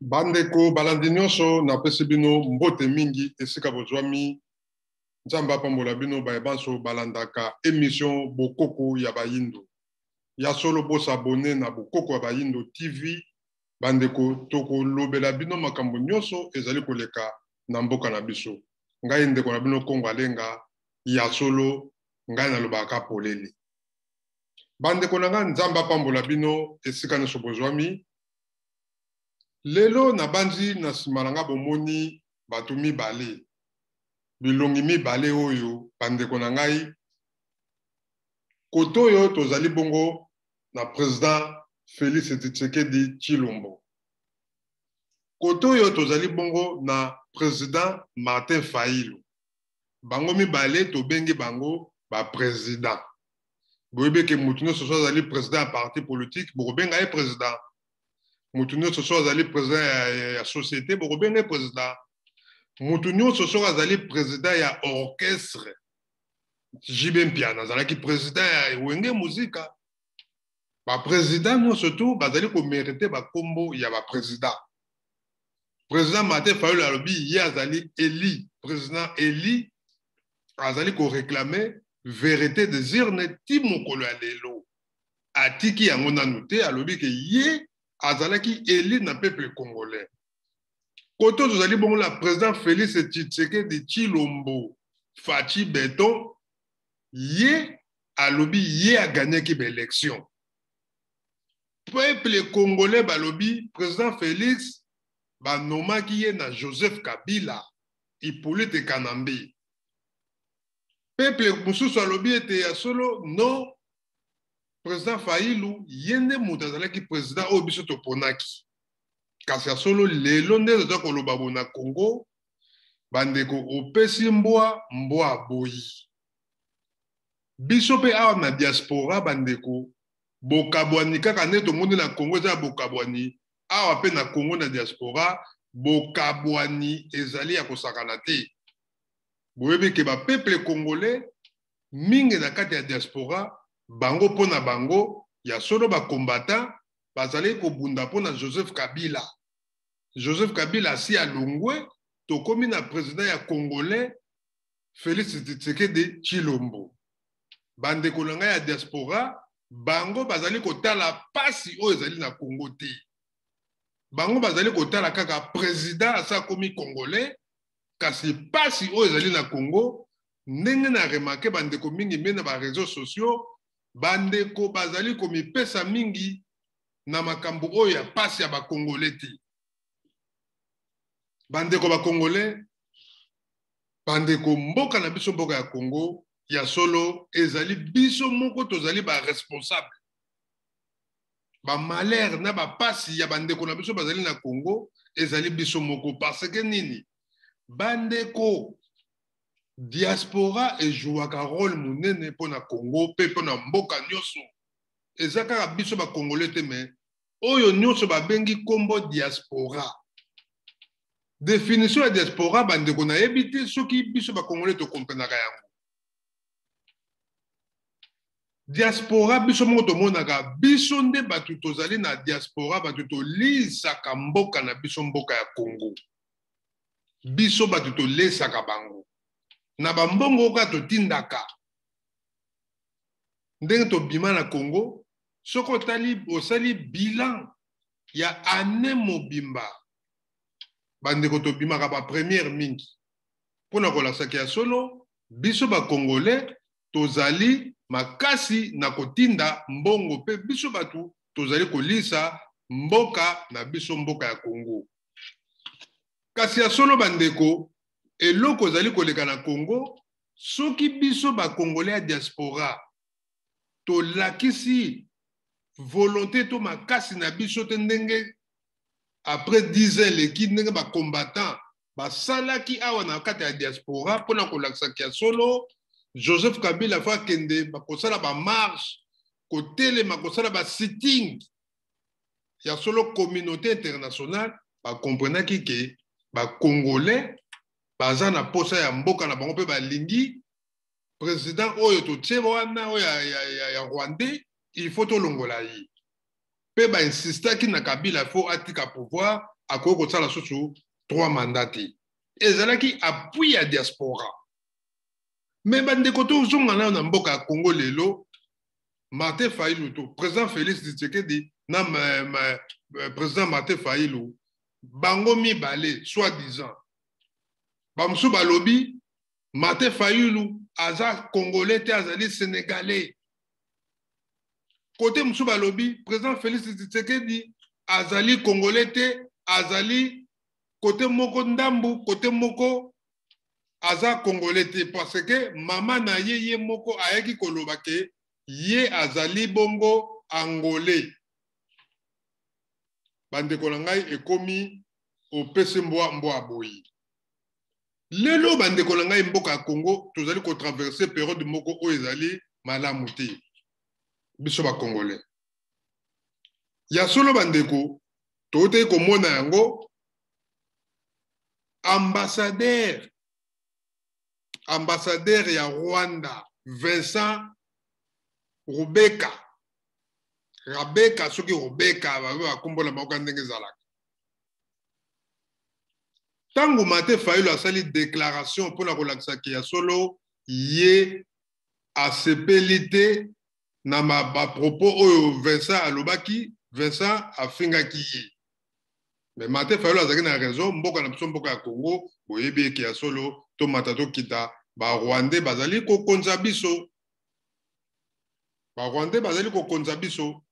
Bandeko balandi nyonso, napesi bino mbote mingi esika bozwami. Nzambe apambola bino baye banso balandaka emission Bokoko ya Bayindo. Ya solo, bosabone na Bokoko ya Bayindo TV. Bandeko, tokolobela bino makambo nyonso ezali koleka na mboka na biso. Ngai ndeko na bino Kongo Alenga, ya solo ngai nalobaka polele. Bandeko na ngai, Nzambe apambola bino esika nyonso bozwami. Lelo nabanzi na nsima na ngai bomoni bato mibale, bilongi mibale oyo bandeko na ngai. Kote oyo tozali bongo na président Félix Tshisekedi Tshilombo. Kote oyo tozali bongo na président Martin Fayulu. Bango mibale tobengi bango ba président. Boyebi ke motu nyonso so azali président ya parti politique, bokobenga ye président. Motu nyonso so azali président ya société, bokobenga ye président. Motu nyonso soki azali président ya orchestre, JB Mpiana azalaki président ya Wenge Muzika. Baprésident nyonso tu bazali komérite bakombo ya baprésident. Président Martin Fayulu alobi ye azali élu, président élu, azali koréclame vérité des urnes ti mokolo ya lelo. Atiki yango nanu te, alobi ke ye azalaki élu na peuple congolais. Kote tozali bongo na président Félix Tshisekedi Tshilombo, Fatshi Béton, ye alobi ye agagnaki baélection. Peuple congolais balobi président Félix banomaki ye na Joseph Kabila, Hippolyte Kanambe. Peuple mosusu alobi ete ya solo non, président Fayulu ye nde moto azalaki président oyo biso toponaki. Kasi ya solo lelo nde toza koloba bo na Congo, bandeko, opesi mbwa, mbwa aboyi. Biso mpe awa na diaspora, bandeko, bokabwani kaka nde tomoni na Congo eza ya bokabwani. Awa mpe na Congo na diaspora bokabwani ezali ya kosakana te. Boyebi ke bapeuple congolais mingi na kati ya diaspora, bango mpo na bango ya solo bacombattant bazali kobunda mpo na Joseph Kabila. Joseph Kabila asi alongwe, tokomi na président ya congolais Félix Tshisekedi Tshilombo. Bandeko na ngai ya diaspora, bango bazali kotala pasi oyo ezali na Congo te. Bango bazali kotala kaka président asa akomi congolais, kasi pasi oyo ezali na Congo, ndenge na remarquer bandeko mingi mpe na baréseaux sociaux, bandeko bazali komipesa mingi na makambo oyo ya pasi ya bakongolais te. Bandeko bakongolais, bandeko, mboka na biso, mboka ya Congo, ya solo ezali biso moko tozali baresponsable. Bamalheur na bapasi ya bandeko na biso bazali na Congo ezali biso moko. Parce que nini, bandeko? Diaspora ejouaka rôle monene mpo na Congo mpe mpo na mboka nyonso. Eza kaka biso bakongolais te, mais oyo nyonso babengi nkombo diaspora. Définition ya diaspora, bandeko, nayebi te soki biso bakongolais tokomprenaka yango. Diaspora, biso moko tomonaka biso nde bato tozali na diaspora, bato tolisaka mboka na biso, mboka ya Congo. Biso bato tolesaka bango na bambongo kaka totindaka ndenge tobima na Congo. Soki otali, osali bilan ya année mobimba, bandeko, tobimaka bapremière mingi mpona kolasaki ya solo biso bakongolais tozali makasi na kotinda mbongo mpe biso bato tozali kolisa mboka na biso, mboka ya Congo. Kasi ya solo, bandeko, eloko ezali koleka na Congo, soki biso bakongolais ya diaspora tolakisi volonté to makasi na biso te, ndenge après 10 ans eleki, ndenge bacombattant basalaki awa na kati ya diaspora mpona kolakisaki ya solo Joseph Kabila faut akende, kosala bamarche, kotelema, kosala basit-in, ya solo communauté internationale bakomprenaki ke bacongolais baza na posa ya mboka na bango mpe balingi président oyo totie wana oyo ya rwandais, il faut tolongola ye. Mpe bainsistaki na Kabila faut atika pouvoir. akoki kosala susu 3 mandat te. Ezalaki appui ya diaspora. Mais bandeko, tozonga nayo na mboka ya Congo lelo. Martin Fayulu to président Félix Tshisekedi na président Martin Fayulu, bango mibale, soi-disant bamosusu balobi Martin Fayulu aza Congolais te, azali Sénégalais. Côté mosusu balobi président Félix Tshisekedi azali Congolais te, azali côté moko ndambu, côté moko aza Congolais te, parce que mama na ye, ye moko ayaki koloba ke ye azali bongo Angolais. Bandeko na ngai, ekomi opesi mbwa, mbwa aboyi. Lelo, bandeko na ngai, mboka ya Congo tozali kotraverser période moko oyo ezali malamu te. Biso Bacongolais ya solo, bandeko, toutaki komona yango, ambassadeur ya Rwanda, Vincent Rubeka, Rabeka, soki Rubeka, bakombola maoka ndenge ezalaka. Ntango Martin Fayulu asali déclaration mpona kolakisaki ya solo ye asepeli te na bapropos oyo Vincent alobaki, Vincent afingaki ye, mais Martin Fayulu azalaki na raison. Mboka na biso, mboka ya Congo, boyebi eke ya solo, tomata tokita, Barwandais bazali kokonza biso, Barwandais bazali kokonza biso,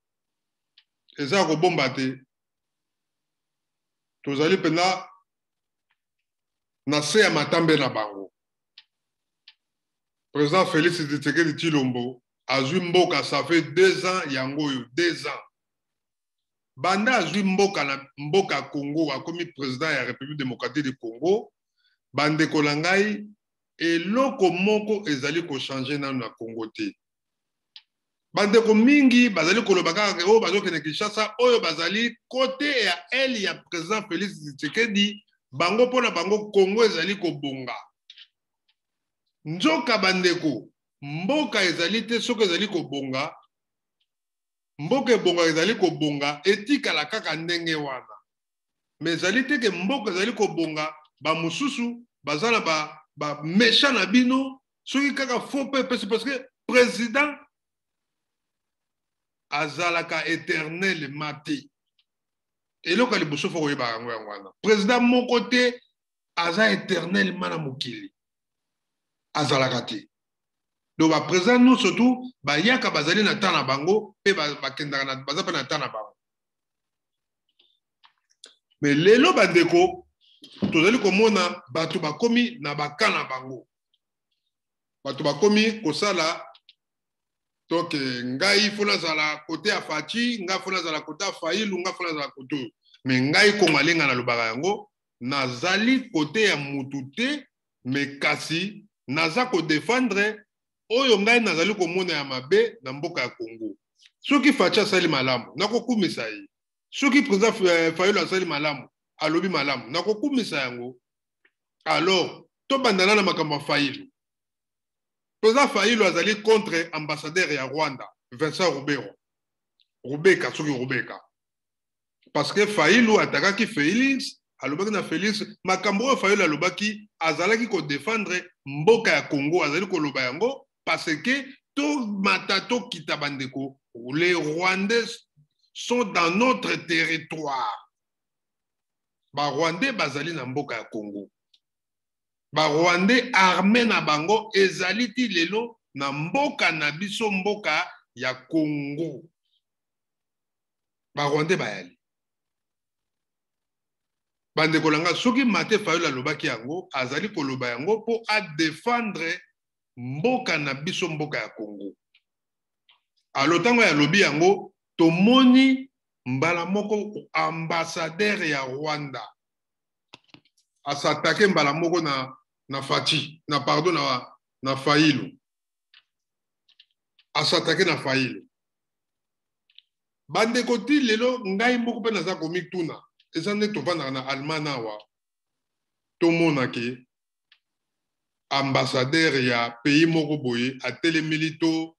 eza ya kobomba te. Tozali mpenza na se ya matambe na bango. Président Félix Tshisekedi Tshilombo azwi mboka, ça fait 2 ans yango oyo, 2 ans banda azwi mboka na mboka Congo, akomi président ya République démocratique du Congo. Bandeko na ngai, eloko moko ezali kochanger nano na Congo te. Bandeko mingi bazali koloba kaka oyo bazokende Kinshasa, oyo bazali côté ya aile ya président Félix Tshisekedi, bango mpo na bango Congo ezali kobonga. Nzoka bandeko, mboka ezali te soki ezali kobonga. Mboka ebonga, ezali kobonga, etikala kaka ndenge wana. Mais ezali te ke mboka ezali kobonga, bamosusu baza na baméchant na bino. Soki kaka faux mpe epesi, parce que président azalaka éternellement te. Eloko ya liboso faut koyeba yango, yango wana: président moko te aza éternellement na mokili, azalaka te. Donc baprésident nyonso tu bayaka, bazali na temps na bango mpe bakendaka, baza mpe na temps na bango. Mais lelo, bandeko, tozali komona bato bakomi na baka na bango, bato bakomi kosala. Donc ngai faut nazala côté ya Fatshi, ngai faut nazala côté ya Fayulu, ngai faut nazala côté oyo. Mais ngai Kongalenga, nalobaka yango, nazali côté ya mutu te, mais kasi naza kodéfendre oyo ngai nazali komona ya mabe na mboka ya Congo. Soki Fatshi asali malamu, nakokumisa ye. Soki président Fayulu asali malamu, alobi malamu, nakokumisa yango. Alors tobandana na makambo ya Fayulu. Président Fayulu azali contre ambassadeur ya Rwanda, Vincent Rubero, Rubeka, soki Rubeka, parce que Fayulu atakaki Félix, alobaki na Félix makambo oyo Fayulu alobaki. Azalaki kodéfendre mboka ya Congo, azali koloba yango parce que tomata tokita, bandeko, les Rwandais sont dans notre territoire. Barwandais bazali na mboka ya Congo, Barwandais, armée na bango ezali ti lelo na mboka na biso, mboka ya Congo. Barwandais bayali. Bandeko na nga, soki Martin Fayulu alobaki yango, azali koloba yango mpo adéfendre mboka na biso, mboka ya Congo. Alors ntango alobi yango, tomoni mbala moko ambassadeur ya Rwanda as'attaquer mbala moko na Fatshi, na pardon, na Fayulu, as'attaquer na Fayulu. Bandeko, ti lelo ngai moko mpe naza komituna, eza nde tovandaka na Allemagne awa, tomona ke ambassadeur ya pays moko boye atelemeli to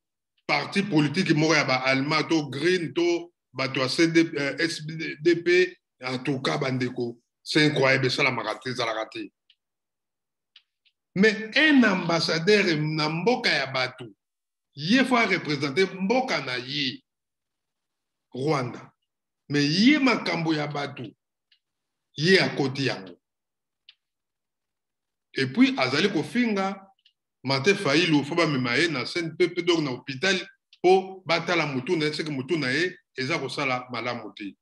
parti politique moko ya Baallemand to Green to bato ya CD, SDP. En tout cas, bandeko, c'est incroyable, esalamaka te, ezalaka te. Mais un ambassadeur na mboka ya bato, ye faut areprésenter mboka na ye Rwanda, mais ye makambo ya bato ye akoti yango. Et puis azali kofinga Martin Fayulu, faut bamema ye na CNPP, donc na hôpital, mpo batala motu na ye soki motu na ye eza kosala malamu te.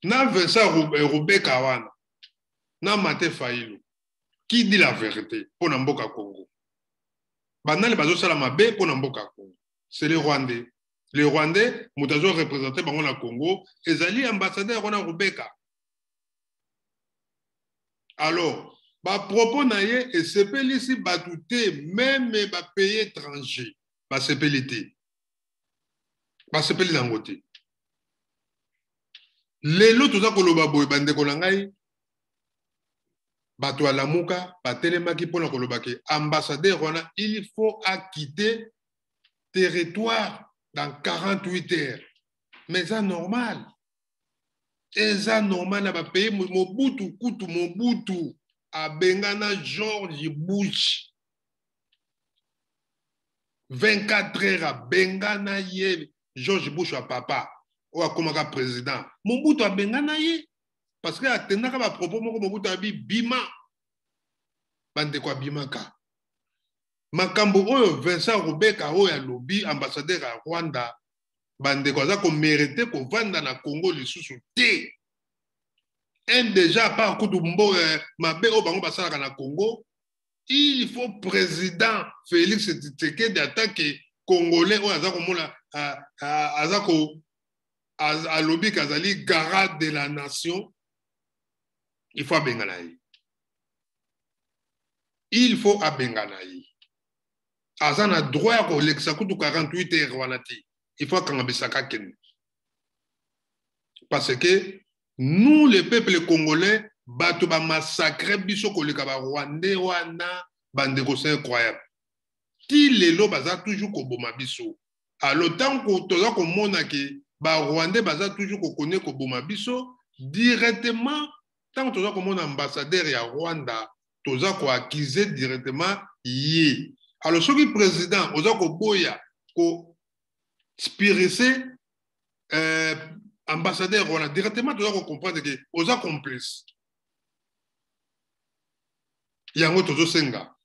Na Vincent Rubeka wana na Martin Fayulu, qui dit la vérité mpo na mboka Congo? Banani bazosala mabe mpo na mboka Congo? C'est les Rwandais. Les Rwandais, moto azoreprésenter bango na Congo ezali ambassadeur wana Rubeka. Alors bapropos na ye esepelisi bato te, même bapays étranger basepeli te, basepeli nango te. Lelo toza koloba boye, bandeko na ngai, bato ya Lamuka batelemaki mpona koloba ke ambassadeur wana, il faut aquitter territoire dans 48 heures. Mais eza normal, eza normal na bapays. Mobutu kutu, Mobutu abengana George Bush 24 heures, abengana ye. George Bush ya papa oyo akomaka président, Mobutu abengana ye parce que atendaka bapropos moko. Mobutu abi bima, bandeko, abimaka. Makambo oyo Vincent Rubeka oyo alobi, ambassadeur ya Rwanda, bandeko, aza komériter kovanda na Congo lisusu te. Un déjà part kutu mbo mabe oyo bango basalaka na Congo, il faut président Félix Tshisekedi, attaque Congolais oyo aza komona, aza ko alobi ke azali garant de la nation, il faut abengana ye, il faut abengana ye. Aza na droit ya kolekisa kutu 48 heures wana te. Il faut akanga bisaka, akende, parce que nous, le peuple congolais, bato bamassacrer biso koleka Barwandais wana. Bandeko, c'est incroyable, ti lelo baza toujours koboma biso. Alors ntango toza komona ke Barwandais baza toujours kokone koboma biso directement, ntango toza komona ambassadeur ya Rwanda, toza koaccuser directement ye. Alors soki président oza koboya koexpulser ambassadeur wana directement, toza kocomprendre ke oza complice. Yango tozosenga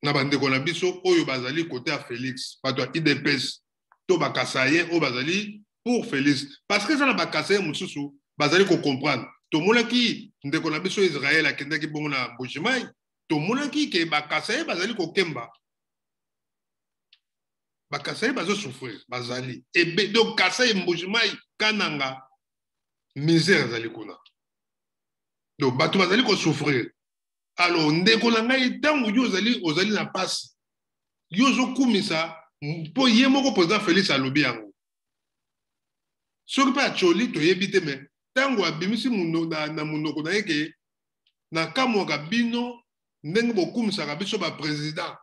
na bandeko na biso oyo bazali côté ya Félix, bato ya UDPS to Bakasaïens oyo bazali pour Félix, parce que eza na Bakasaïens mosusu bazali kocomprendre. Tomonaki ndeko na biso Israel akendaki bongo na Mbujimayi, tomonaki ke Bakasaïens bazali kokemba, Bakasaïens bazosouffrir, bazali ebe. Donc Kasai, Mbujimayi, Kananga, misère ezali kuna, donc bato bazali kosouffrir. Alors ndeko na ngai, ntango yo ozali na mpasi, yo ozokumisa mpo ye moko président Félix alobi yango. Soki mpe acoli, toyebi te, mais ntango abimisi na monoko na ye ke nakamwaka bino ndenge bokumisaka biso baprésident,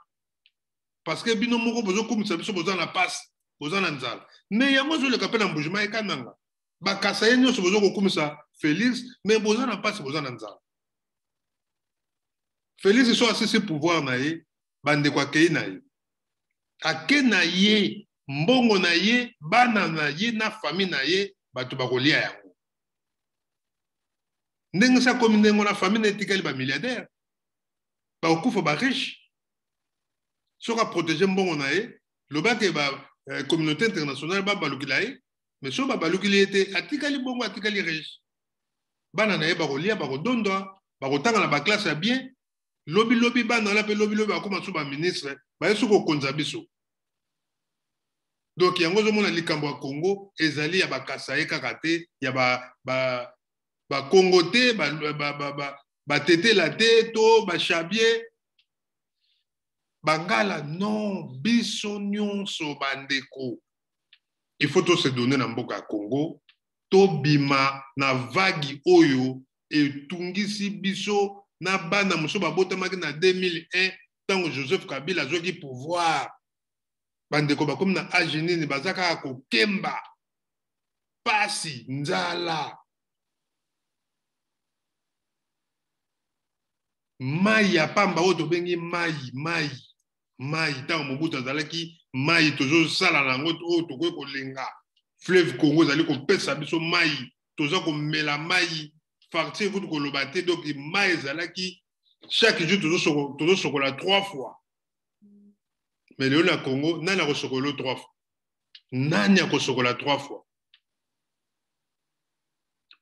parce que bino moko bozokumisa biso, boza na pasi, boza na nzala. Mais yango ezoleka mpe na Mbujimayi, Kananga, Bakasaïens nyonso boza kokumisa Félix, mais boza na pasi, boza na nzala. Félix so asisi pouvoir na ye, bandeko, akei na ye, ake na ye mbongo na ye, bana na ye na famille na ye, bato bakolia yango. Ndenge sa komi ndenge wana, famille na etikali bamilliardaire, bakokufa bariche. Soki aprotéger mbongo na ye, lobaki ba communauté internationale babalukila ye, mais soki babalukili ye te, atikali bongo, atikali riche, bana na ye bakolia, bakodondwa, bakotanga na baclasse ya bien. Lobilobi bana wana mpe lobilobi bakóma so baministre, baye so kokonza biso. Donc yango ozomona likambo ya Congo ezali ya Bakasaïens kaka te, ya Bakongo te, Batetela te to Bashabie, Bangala, non, biso nyonso bandeko, il faut tose donner na mboka ya Congo, tobima na vague oyo etungisi biso na bana mosusu babotamaki na 2001, ntango Joseph Kabila azwaki pouvoir. Bandeko, bakomi na age nini, baza kaka kokemba pasi, nzala. Mai ya pamba oyo tobengi mai mai mai, ntango Mobutu azalaki, mai tozosala na yango oyo tokoki kolenga. Fleuve Congo ezali kopesa biso mai, toza komela mai, facture kutu koloba te. Donc mai ezalaki chaque jour, tozosokola trois fois. Mais lelo na Congo, nani akosokola trois fois? Nani akosokola trois fois?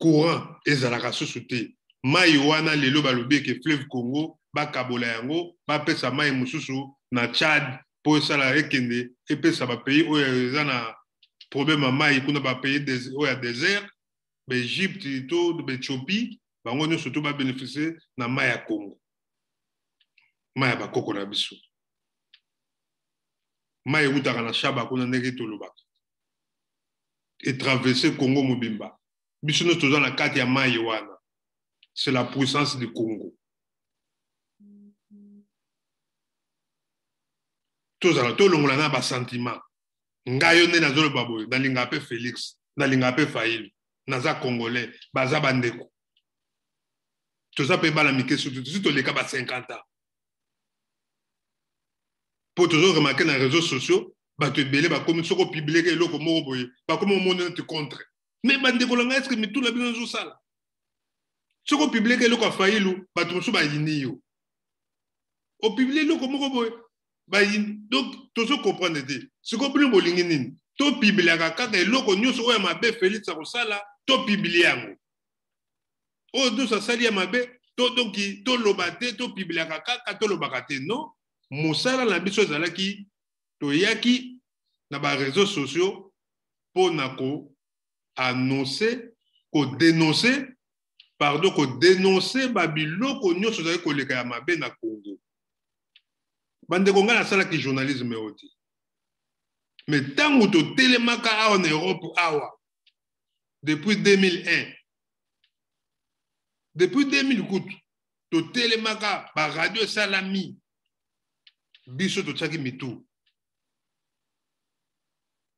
Courant ezalaka susu te. Mai wana lelo balobi eke fleuve Congo bakabola yango, bapesa mai mosusu na Tchad mpo esala ekende epesa bapays oyo eza na problème ya mai kuna, bapays oyo ya désert, baEgypte to baEthiopie, bango nyonso to babénéficie na mai ya Congo, mai ya bakoko na biso. Mai eutaka na Shaba kuna, ndenge tolobaka, etraverse Congo mobimba. Biso nyonso toza na kati ya mai wana. C'est la puissance du Congo. Tozala tolongola na basentiment. Ngai yo nde nazoloba boye, nalingaka mpe Félix, nalingaka mpe Fayulu, naza Congolais, baza bandeko. Toza mpe bana mike, surtout tosi toleka ba 50 ans. Mpo tozoremarquer na réseaux sociaux, bato ebele bakomi, soki opublier eloko moko boye, bakomi omoni neti contre. Mais bandeko na ngai, est-ce mitu na bino ezosala? Soki opublier eloko ya Fayulu, bato mosusu bayini yo. Opublier eloko moko boye, bayini. Donc tozocomprendre te. Sikoyo bino bolingi nini? Topubliaka kaka eloko nyonso oyo ya mabe Félix akosala, topublier yango? Oyo nyonso asali ya mabe to, donc toloba te? Topubliaka kaka, tolobaka te? Non, mosala na biso ezalaki, toyaki na baréseaux sociaux mpo na koannoncer, kodénoncer, pardon, kodénoncer babiloko nyonso ezali koleka ya mabe na Congo. Bandeko, ngai nasalaki journalisme oyo te, mais ntango totelemaka awa na Europe awa depuis 2001, depuis 2000 kutu, totelemaka, baradio esalami, biso totiaki mitu,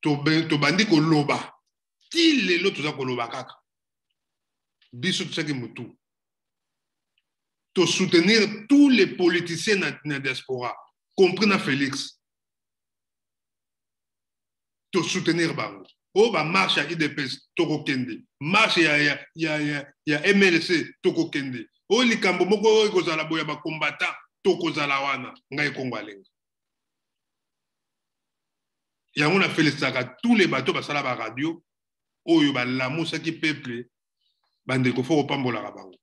tobandi koloba. Ti lelo toza koloba kaka. Biso totiaki motu tosoutenir tous les politiciens na diaspora, compris na Félix. Tosoutenir bango. Oyo bamarche ya UDPS, tokokende. Marche ya MLC, tokokende. Oyo likambo moko oyo ekozala boye ya bacombattant, tokozala wana. Ngai Kongo Alenga, yango na félicitaka tous les bato basala baradio oyo balamusaki peuple. Bandeko, faut kopambolaka bango,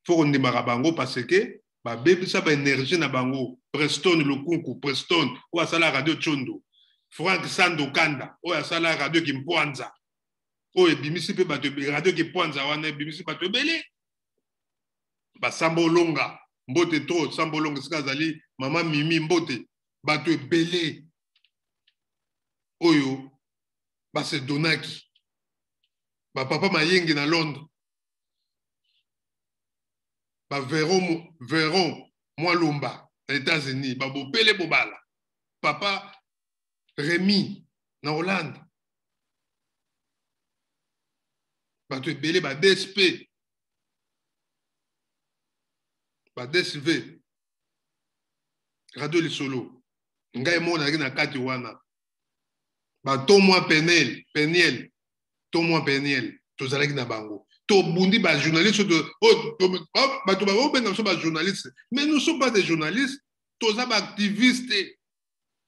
faut kondimaka bango, parce que babebisa baénergie na bango. Preston Lukunku, Preston oyo asala radio Tchondo, Frank Sando Kanda oyo asala radio Kimpwanza, oyo ebimisi mpe bato. Radio Kimpwanza wana ebimisi bato ebele. Basamba Olonga, mbote to Samba Olonga esika azali, mama Mimi, mbote. Bato ebele oyo basedonaki, bapapa Mayenge na Londres, baveron Veron Mwalumba na États-Unis, babopele bobala, papa Rémi na Hollande, bato ebele, ba DSP, ba DSV, radio Lisolo, ngai moko nazalaki na kati wana, batomwa Penel, Peniel, tomwa Peniel, tozalaki na bango, tobundi. Bajournaliste oyo, bato baobenga biso bajournaliste, mais nous sommes pas des journalistes, toza baactiviste.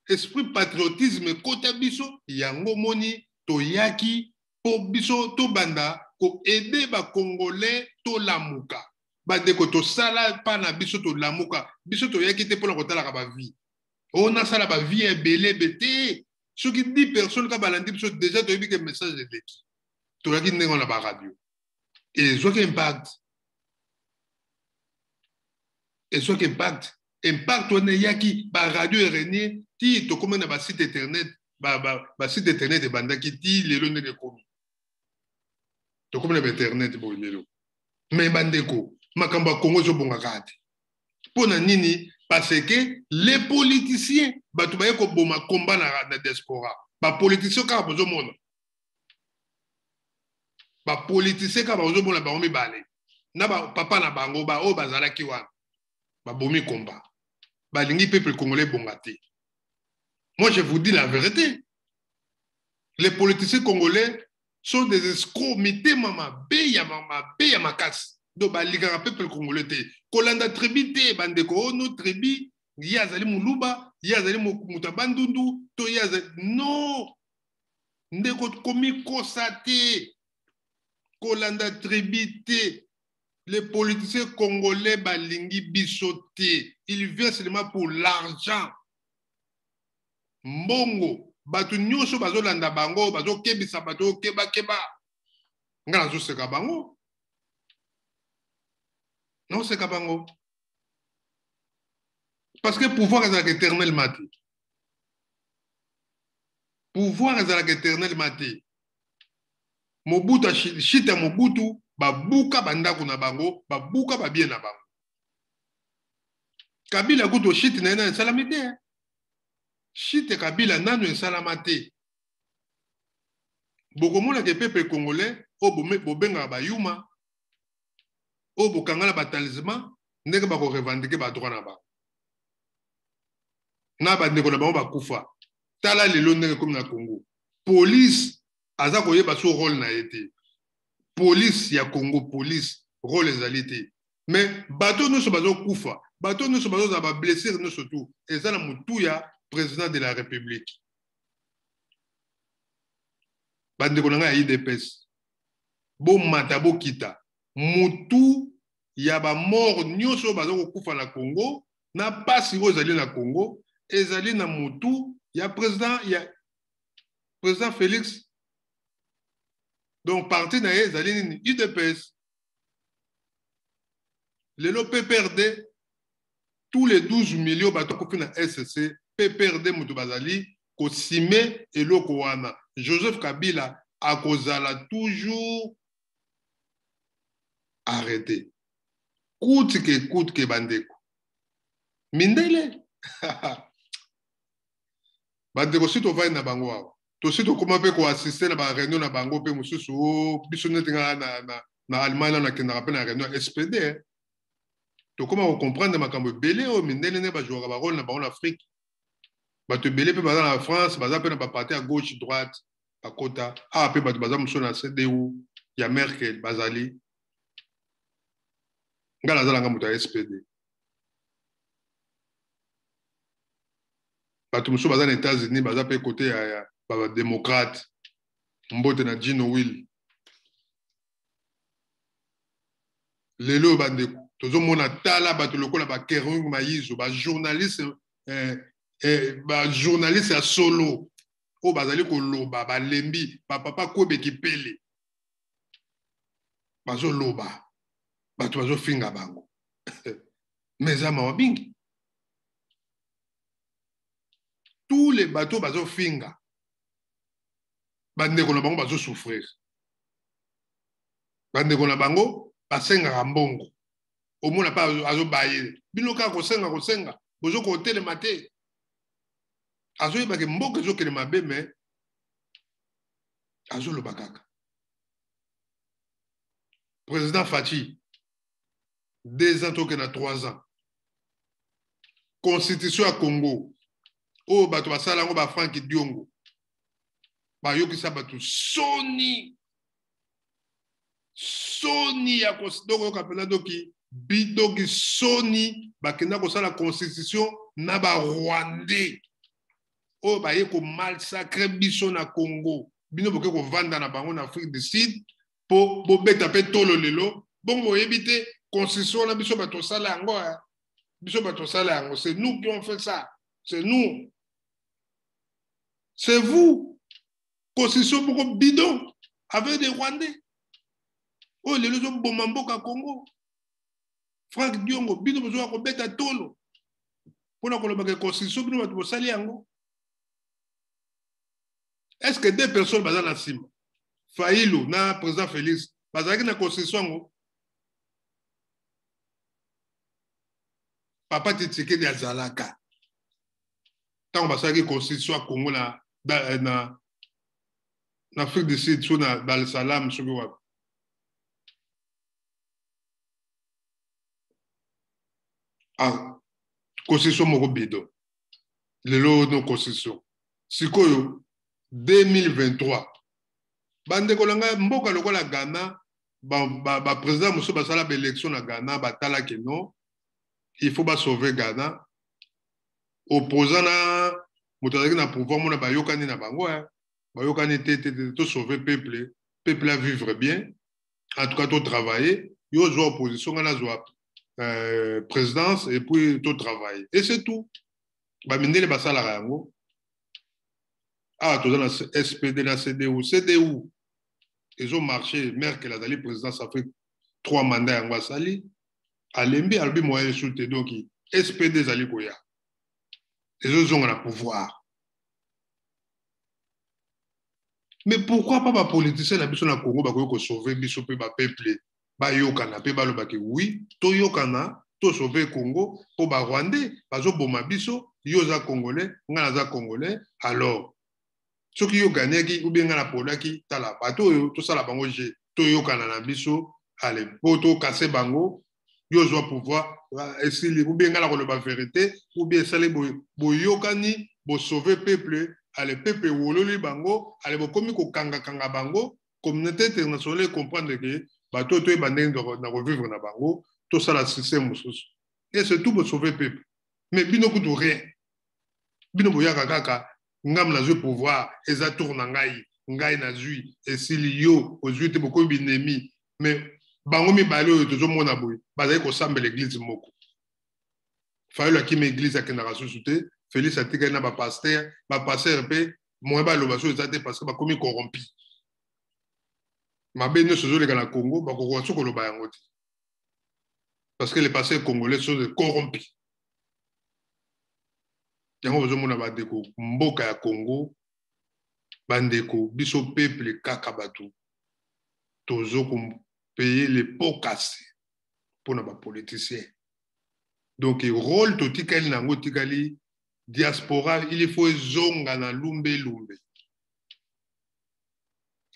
Esprit patriotisme ekota biso, yango moni toyaki mpo biso tobanda koaider Bacongolais tolamuka. Bandeko, tosala mpa na biso, tolamuka. Biso toyaki te mpona kotalaka bavie oyo nasala, bavie ebele ebe te. Soki 10 personnes ka balandi biso, déjà toyebi ke message eleki. Toyaki ndenge wana, baradio ezwaki impact, ezwaki impact. Impact wana eyaki, baradio erenier ti tokómi na basite internet. Basite internet ebandaki ti lelo ndenge ekomi, tokómi na bainternet boye lelo. Mais bandeko, makambo ya Kongo ezobongaka te. Mpo na nini? Parce que les politiciens, bato baye koboma komba na diaspora, bapoliticien kaka bozomona, bapoliticien kaka bozomona bango mibale. Na ba papa na bango ba oyo bazalaki wana babomi komba, balingi peuple congolais ebonga te. Moi, je vous dis la vérité, les politiciens congolais sont des escrocs, mitema mabe ya mabe ya makasi. Donc balingaka peuple congolais te. Kolanda tribu te, bandeko. Oyo tribu, ye azali moluba, ye azali moto ya Bandundu to ye azali, non, ndeko, komikosa te, kolanda tribu te. Les politiciens congolais balingi biso te. Il vient seulement pour l'argent, mbongo. Bato nyonso bazolanda bango, bazokebisa bato, okebakeba. Nga nazoseka bango, nazoseka bango, parce que pouvoir ezalaka éternellement te. Pouvoir ezalaka éternellement te. Mobutu, chute ya Mobutu, babuka bandako na bango, babuka babiens na bango. Kabila kutu, chute na ye nano esalami te. Chute Kabila nano esalama te. Bokomonaka peuple congolais oyo bobengaka bayuma, oyo bokanga na batalisman, ndenge bakorevendiquer badroit na bango na bandeko na bango bakufa. Tala lelo ndenge ekomi na Congo. Police aza koyeba so rôle na ye te. Police ya Congo, police rôle ezali te. Mais bato nyonso bazokufa, bato nyonso bazozala bablessure nyonso, tu eza na motu ya président de la République. Bandeko na ngai ya UDPS, bomata bokita, motu ya bamort nyonso oyo baza kokufa na Congo, na mpasi oyo ezali na Congo, ezali na motu ya président, ya président Félix. Donc parti na ye ezali nini? UDPS. Lelo PPRD, tous les 12 millions bato akufi na SC, PPRD moto bazali kosime eloko wana. Joseph Kabila akozala toujours arrêté coûte que coûte que. Bandeko mindele, bandeko, si tovandi na bango awa, tosi tokóma mpe koassister na baréunion na bango mpe mosusu. O biso neti nga na Allemagne, nano nakendaka mpe na réunion ya SPD. Tokóma kocomprendre makambo ebele oyo mindele nde bajouaka barôle na bango na Afrique. Bato ebele mpe baza na France, baza mpe na baparti ya gauche, droite, bakota awa mpe. Bato baza mosusu na CDU ya Merkel bazali. Ngai nazalanga moto ya SPD. Bato mosusu baza na États-Unis, baza mpe kote ya badémocrate. Mbote na Gino Will. Lelo oyo, bandeko, tozomona, tala bato lokola baKerwin Mayizo, bajournaliste, bajournaliste ya solo oyo bazali koloba, balembi. Bapapa Kwebeki Pele bazoloba, bato bazofinga bango, mais eza mawa mingi. Tous les bateaux bazofinga, bandeko na bango bazosouffrir, bandeko na bango basengaka mbongo. Omona mpe azobaye bino kaka kosenga, kosenga, bozokotelema te. Azoyebake mboka ezokende mabe, mais azoloba kaka. Président Fatshi, 2 ans, tokende na 3 ans. Constitution ya Congo oyo bato basala yango, baFrank Diongo, bayokisa bato soni, soni ya koyoka mpenza. Doki bidoki soni, bakenda kosala constitution na barwandais oyo baye komassacrer biso na Congo. Bino boke kovanda na bango na Afrique du Sud mpo bobeta mpe tolo lelo. Bongo boyebi te constitution wana, biso bato osala yango, biso bato osala yango. C'est nous qui ont fait ça, c'est nous, c'est vous. Constitution moko bidon avec des Rwandais oyo lelo ezoboma mboka Congo. Frank Diongo, bino bozoka kobeta tolo mpona kolobaka constitution, bino bato bosali yango. Est ce que deux personnes baza na nsima, Fayulu na président Félix, bazalaki na constitution yango? Papa Tshisekedi azalaka ntango basalaki constitution ya Congo na Afrique du Sud, so na Dar es Salaam, soki wapi. Ah, constitution moko bidon. Lelo no constitution. Sikoyo 2023. Bandeko na ngai, mboka lokola Ghana, ba président mosusu basala ba élection na Ghana, batalaki non, il faut ba sauver Ghana. Opposant na moto azalaki na pouvoir mona bayokani na bango, hein. Bayokani te, te, te, to sauver peuple, peuple à vivre bien. En tout cas, to travailler. Yo zwa opposition, nga nazwa présidence et puis to travailler. Et c'est tout. Ba mindele basalaka yango. Ah, toza na SPD na CDU. CDU ezo marché. Merkel azali présidence Afrique 3 mandats yango asali. Alembi alobi moyen esu te, donc SPD ezali koya. Ezozonga na pouvoir. Mais pourquoi pas ba politiciens na biso na Congo bakoki ko sauver biso pe ba peuple bayokana pe balobaki oui, toyokana, to sauver Congo po ba Rwandais bazoboma biso, yo oza Congolais, nga naza Congolais, alors soki yo gagnaki ou bien nga napolaki, tala bato oyo tosala bango jeu, toyokana na biso, allez, po tokase bango, yo ozwa pouvoir esili, ou bien nga na koloba vérité, ou bien esali boyokani, bosauver peuple, allez, peuple ewololi bango, allez, bokomi kokangakanga bango, communauté internationale comprendre que bato oyo toyeba ndenge na kovivre na bango, tosala système mosusu. Et surtout bosauver peuple. Mais bino kutu rien. Bino boyaka kaka, ngam nazwi pouvoir, eza tour na ngai, ngai nazwi, esili yo, ozwi te bokomi binemi. Mais bango mibale oyo tozomona boye, bazali kosambela église moko. Fayulu akimi église akendaka susu te, Félix atikali na ba pasteur, ba pasteur pe moyen baloba so eza te parce que bakomi corrompi. Mabe nyonso ezoleka na Congo, bakokoka so koloba yango te. Parce que les pasteurs congolais sont corrompus. Yango bozomona bandeko mboka ya Congo, bandeko biso peuple kaka bato tozo payer les pots cassés pour na ba politiciens. Donc rôle totikali nango tikali diaspora, il faut ezonga na lumbe lumbe.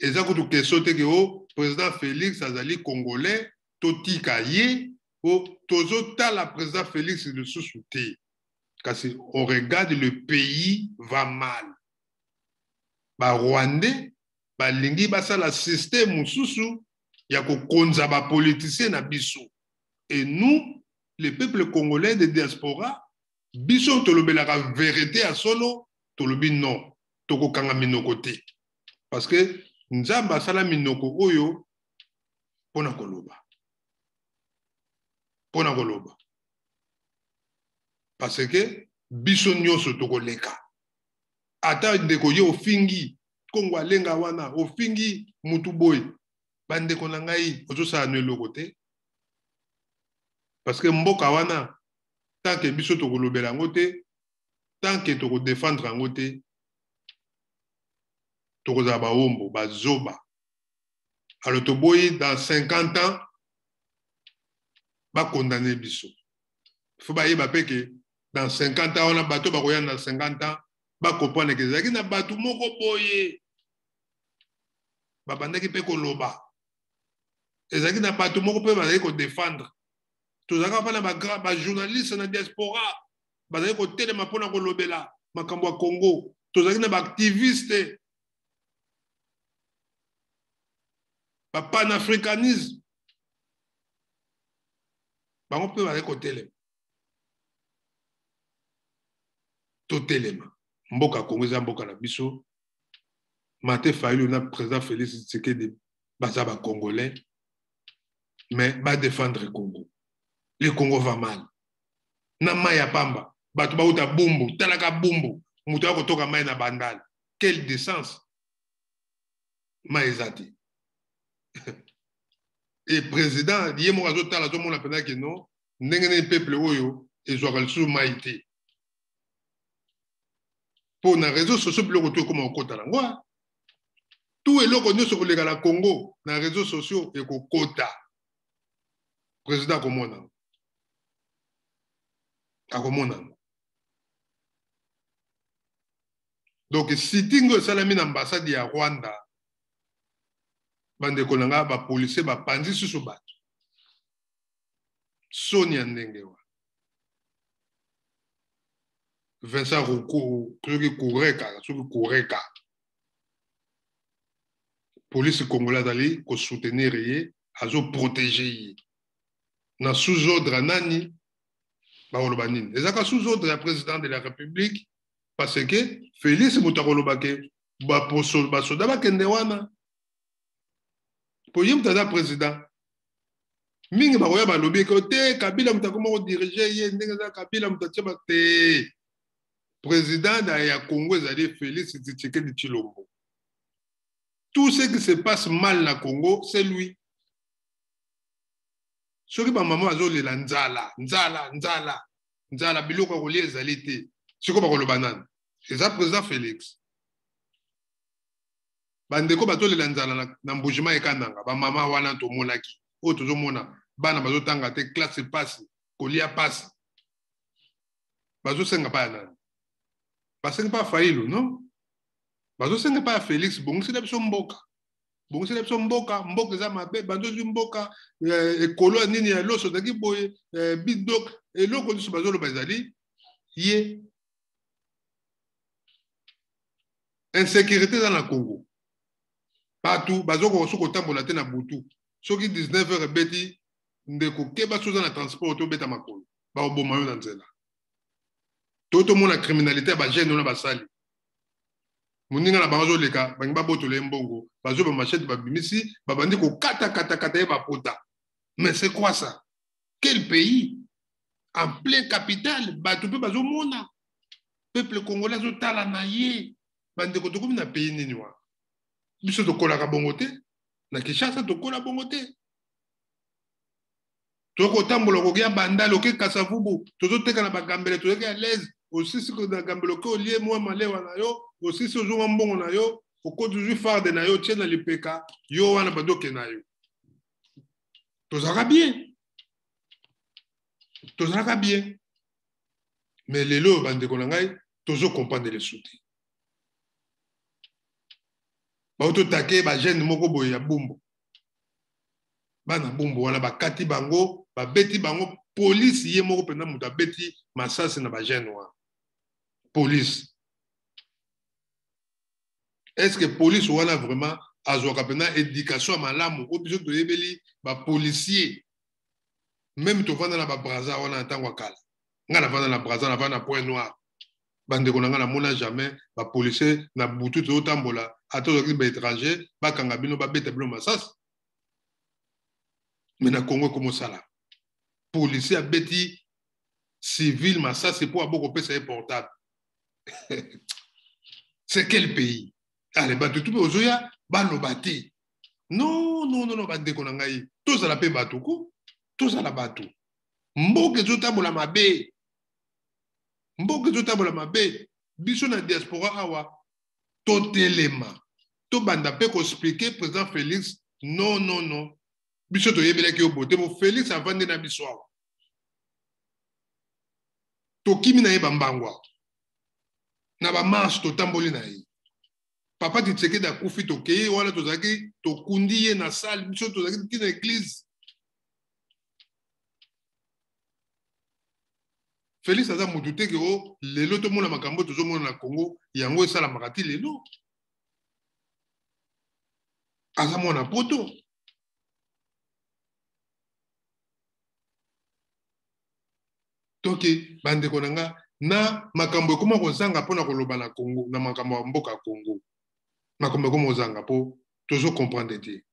Eza kutu question te ke o président Félix azali congolais, totika ye, o tozotala président Félix lisusu te. Kasi on regarde le pays va mal. Ba Rwandais balingi basala système mosusu ya kokonza ba politiciens na biso. Et nous, le peuple congolais de diaspora, biso tolobelaka vérité ya solo, tolobi non, tokokanga minoko te. Parce que Nzambe asala minoko oyo pona koloba. Pona koloba. Parce que biso nyonso tokoleka. Ata ndeko ye ofingi, Kongo alenga wana, ofingi mutu boye. Bandeko na ngai, ozosala no eloko te. Parce que mboka wana, tant que biso tokolobela yango te, tant que tokodefendre yango te, tokozala baombo, bazoba. Alors toboyi dans 50 ans, bakondamne biso. Faut bayeba pe ke dans 50 ans wana bato bakoya dans 50 ans, bakopwana ke ezalaki na bato moko boye. Babandaki pe koloba. Ezalaki na bato moko pe bazalaki kodefendre. Tozalaka pa na ba journaliste na diaspora, bazalaki kotelema mpona kolobela makambo ya Congo. Tozalaki na ba activiste, ba panafricanisme, bango mpe bazalaki kotelema. Totelema. Mboka Congo eza mboka na biso. Martin Fayulu na président Félix Tshisekedi baza ba Congolais, mais ba défendre Congo. Le Congo va mal. Na mai ya pamba, bato bauta Bumbu, talaka Bumbu, moto ya kotoka mai na Bandal. Quelle décence! Mai eza te. Et président, ye moko azotala, azomona mpenza ke non, ndenge nini peuple oyo ezwaka lisusu mai te. Po na réseaux sociaux biloko to ekoma kokota nango, hein. Tout eloko nyonso koleka na Congo na réseaux sociaux ekokota. Président akomona yango. Akomona yango. Donc sitting oyo esalami na ambassade ya Rwanda, bandeko na nga ba policiers bapanzi susu bato. Soni ya ndenge wana. Vincent Roko soki Kureka, soki Kureka, police congolais azali kosoutenir ye, azoprotege ye na sous ordre nani? Bakoloba nini? Ezaka sous ordre ya président de la République, parce que Félix moto akoloba ke basoda bakende wana po ye moto aza président. Mingi bakoya balobi ke te, Kabila moto akoma kodirige ye, ndenge eza Kabila moto atie ba te. Président ya Congo ezali Félix Tshisekedi Tshilombo. Tout ce qui se passe mal na Congo, c'est lui. Soki bamama bazolela nzala, nzala, nzala, nzala, biloko ya kolia ezali te, sikoyo bakoloba nani? Eza président Félix. Bandeko bazolela nzala na Mbujima ekandanga, bamama wana tomonaki, oyo tozomona bana bazotanga te, classe pasi, kolia pasi, bazosenga pa ya nani? Basenga pa Fayulu, non? Bazosenga pa ya Félix. Bongisela biso mboka, bongisela biso mboka, mboka eza mabe, bandozwi mboka ekolo ya nini ya loso ozalaki boye, bidok eloko nyonso bazoloba ezali ye. Insécurité eza na Congo, bato bazokoka soki kotambola te na butu, soki 19 heures ebeti, ndeko keba, soki oza na transport tobeta makolo, bakoboma yo na nzela. To tomona criminalité ya bajeune wana basali, moninga na bango azoleka, bangi babotola ye mbongo, bazwi bamachete, babimisi, babandi kokatakatakata ye bapota. Mais c'est quoi ça? Quel pays? En plein capitale, bato mpe bazomona, peuple congolais azotala na ye. Bandeko, tokomi na pays nini wana? Biso tokolaka bongo te na Kinshasa, tokola bongo te. Tokotambola, okoki ya Bandale, oke Kasavubu, tozoteka na bagambele, tozoki à l'aise. Osisi na gambele, oke olie mwa malewa na yo, osisi, ozonga mbongo na yo, okoti, ozwi farde na yo, tie na lipeka yo wana, badoke na yo. Tozalaka bien, tozalaka bien. Mais lelo oyo, bandeko na ngai, tozocomprendre lesu te. Baototake bajeune moko boye ya Bumbu, bana Bumbu wana, bakati bango, babeti bango. Polisi ye moko mpenza moto abeti masasi na bajeune wana, polise. Est ce que police wana vraiment azwaka mpenza éducation ya malamu oyo biso toyebeli bapolicier? Même tovanda na babraza wana na ntango ya kala, ngai navanda na Braza, navanda na Point Noir, bandeko na ngai, namona jamais bapolicier na butu tozotambola, ata ozalaki baétranger, bakanga bino, babeta bino masasi. Mais na Congo ekomosala, policier abeti civil masasi mpo abokopesa ye portable. C'est quel pays? Ale, bato tu mpe ozoya baloba te. Non, non, non, non, bandeko na ngai, tozala mpe bato ko, tozala bato. Mboka ezotambola mabe, mboka ezotambola mabe. Biso na diaspora awa totelema, tobanda mpe koexpliquer président Félix: non, non, non, biso toyebelaki yo bote bo. Félix avandi na biso awa, tokimi na ye bambango awa na bamarche, totamboli na ye. Papa Tshisekedi akufi, tokei wana, tozalaki, tokundi ye na salle, biso tozalaki ntina église. Félix aza motu te ke o lelo tomona makambo tozomona na Congo, yango esalamaka ti lelo. Aza mwana poto. Toki bandeko na nga, na makambo ekoma kozanga mpona koloba na Congo, na makambo ya mboka ya Congo, makambo ekoma kozanga mpo tozocomprendre te.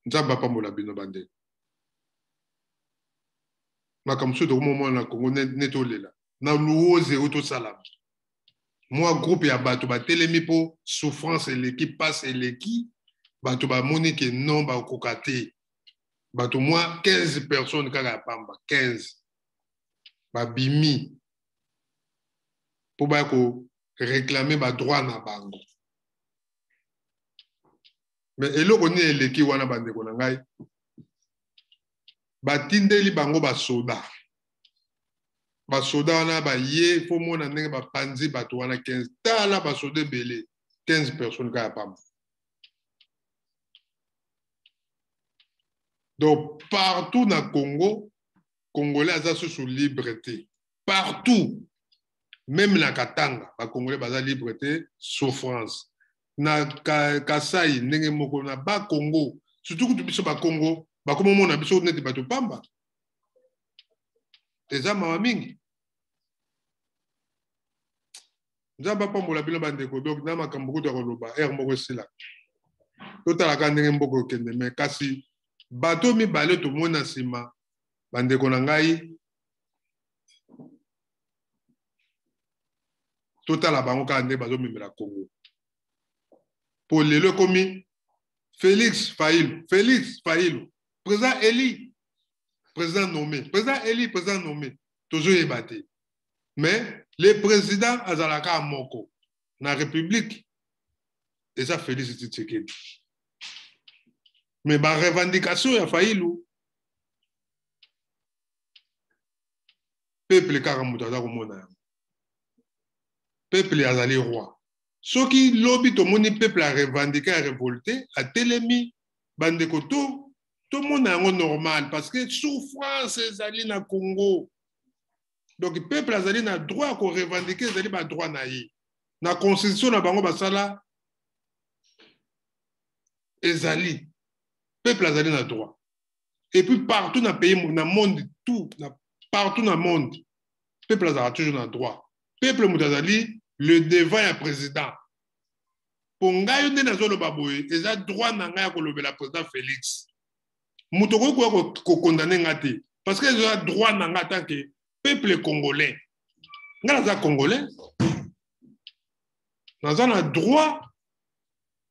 Nzambe apambola bino, bandeko. Makambo mosusu tokomomona na Congo neti olela na luoze oyo tosalama, mwa groupe ya bato batelemi mpo souffrance eleki, pasi eleki, bato bamoni ke non, bakoka te. Bato mwa 15 personnes kaka ya pamba, 15 babimi mpo baya koréclamer badroit na bango. Mais eloko nini eleki wana, bandeko na ngai? Batindeli bango basoda. Basoda wana baye, fo mona ndenge bapanzi bato wana 15. Tala basoda ebele, 15 personnes kaka ya pamba. Donc partout na Congo, Congolais aza susu libre te. Partout, même na Katanga, ba Congolais baza libre te, souffrance. Na Kasai ndenge moko na ba Congo, surtout kutu biso ba Congo, bakoma mona biso neti bato pamba. Eza mawa mingi. Nzambe apambola bino bandeko. Donc na makambo kutu ya koloba heure moko esila, totalaka ndenge mboka okende. Me kasi bato mibale tomoni na nsima, bandeko na ngai, totala bango kaka nde bazomemela Congo. Po lelo ekomi Félix Fayilu, Félix Fayilu, président élu, président nommé, président élu, président nommé, tozoyeba te. Mais le président azalaka moko na république, eza Félix Tshisekedi. Mais ba revendication ya Fayilu, peuple kaka moto aza komona yango. Peuple azali roi. Soki lobi tomoni peuple a revendiquer, a révolter, atelemi, bandeko, to tomona yango normal, parce que souffrance ezali na Congo. Donc peuple azali na droit ya korevendiquer, ezali badroit na ye. Na constitution na bango basala, ezali peuple azali na droit. Et puis partout na pays, na monde tout, na partout na monde, peuple azalaka toujours na droit. Peuple moto azali le devant ya président. Mpo ngai nde nazoloba boye, eza droit na ngai ya kolobela président Félix. Moto okoki koya kocondamner nga te, parce que eza droit na ngai tant que peuple congolais. Ngai naza Congolais, naza na droit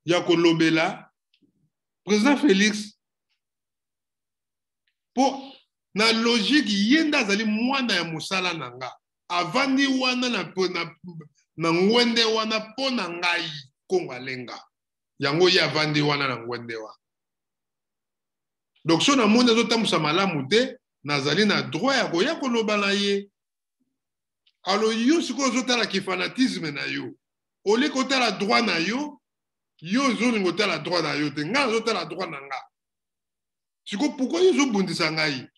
ya kolobela président Félix, mpo na logique ye nde azali mwana ya mosala na nga. Avandi wana na ngwende wana mpo na ngai Kongo Alenga. Yango ye avandi wana na ngwende wana. Donc so namoni azotambusa malamu te, nazali na droit ya koya koloba na ye. Alors yo sikoyo ozotalaki fanatisme na yo, olie kotala droit na yo. Yo ozolinga otala droit na yo te, ngai nazotala droit na nga. Sikoyo pourquoi yo ozobundisa ngai?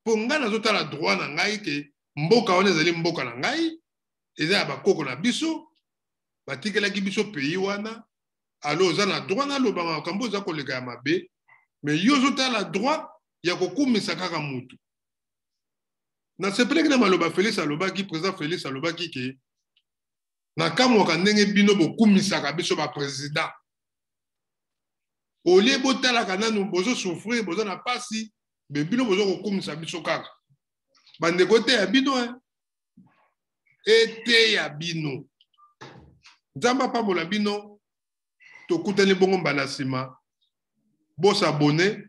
Mpo ngai nazotala droit na ngai ke mboka wana ezali mboka na ngai, eza ya bakoko na biso, batikelaki biso pays wana. Alors oza na droit naloba makambo oza koleka ya mabe, mais yo ozotala droit ya kokumisa kaka mutu. Nasepelaki na maloba Félix alobaki, président Félix alobaki ke nakamwaka ndenge bino bokumisaka biso baprésident, olie botalaka nanu bozosouffrir, boza na pasi, me bino boza kokumisa biso kaka. Bandeko, eteya bino, eteya bino. Nzambe apambola bino. Tokutani bongo mbala nsima. Bos'abonner,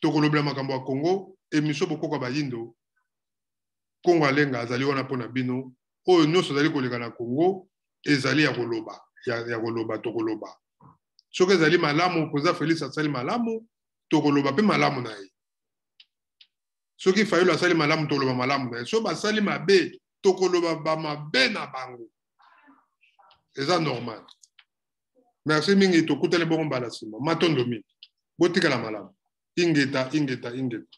tokolobela makambo ya Congo. Émission Bokoka Bayindo, Kongo Alenga azali wana mpona bino. Oyo nyonso ezali koleka na Congo ezali ya koloba, ya koloba. Tokoloba soki ezali malamu, président Félix asali malamu, tokoloba mpe malamu na ye. Soki Fayulu asali malamu, tokoloba malamu na ye. Soki basali mabe, tokoloba bamabe na bango, eza normal. Merci mingi, tokutani bongo mbala nsima. Matondo mingi, botikala malamu. Ingeta, ingeta, ingeta.